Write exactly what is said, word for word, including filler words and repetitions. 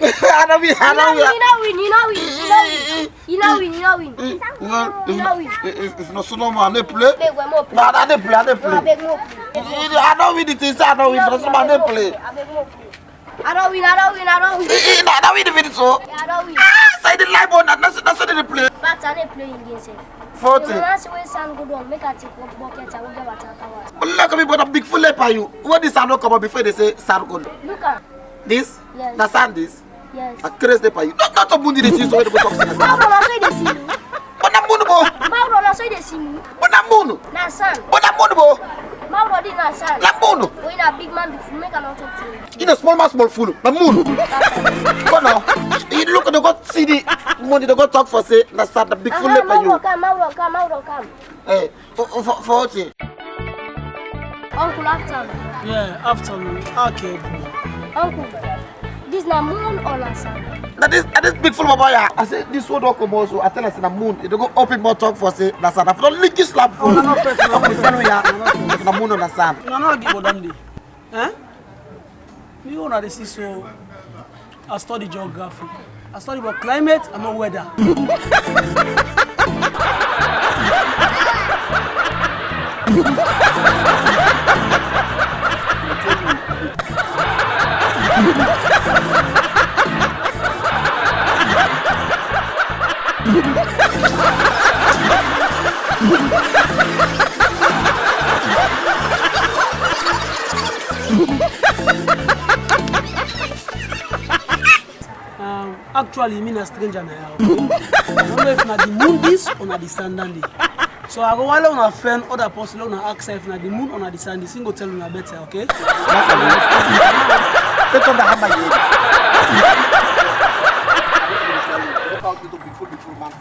I no win, I no win. You no win, you no win, you no win. You no win, you no win. You no win. If, if, if na so normal, I dey play. Abeg, we mo play. No, I dey play, I dey play. Abeg, mo play. I no win the thing, say I no win. If na so normal, I dey play. Abeg, mo play. I don win, I don win, I don win. Eh, eh, na, na win the video so. Yeah, I don win. Ah, say the live one, na, na, na so dey play. Fact, I dey play in game sef. Forty. The man say when sand go down, make I take one bucket, I go get water, come out. But look at me, but a big full leper you. What this sand no come up before they say sand go? Look am. This? Yes. Na sand this? Yes. A crazy leper you. Not, not a mundi dey see so wey dey go talk say na sand. Mauro, na so you dey see me. But na moon, bo. Mauro, na so you dey see me. But na moon. Na sand. But na moon, bo. Mauro, this na sand. Na moon. When you na big man before, make I no talk to you. You na small man, small fool. Na moon. But now, you look, they go see the money, they go talk for say na sand, na big fool. Aha, leper Mauro, you. Come, Mauro, come, Mauro, come. Eh, for, for, for what thing? Uncle, afternoon. Yeah, afternoon. Okay, bro. Uncle, this na moon or na sand? Na this, na this big fool baba ya. I say this one don comot, so I tell her say na moon. E dey go open mouth talk for say na sand. I for don lick you slap for. Una no fit, una no fit. Tell me ya. If na moon or na sand. Una no give Odamde. Eh? Me, una dey see so, I study geography. I study about climate and not weather. Um, actually, me na stranger na ya. I don't know if na the moon this or na the sand dey. So I go wale una friend, other person, una ask if na the moon or na the sand this. He go tell una better, okay? Take on the hammer, yeah. Look out, little big fool, big fool man.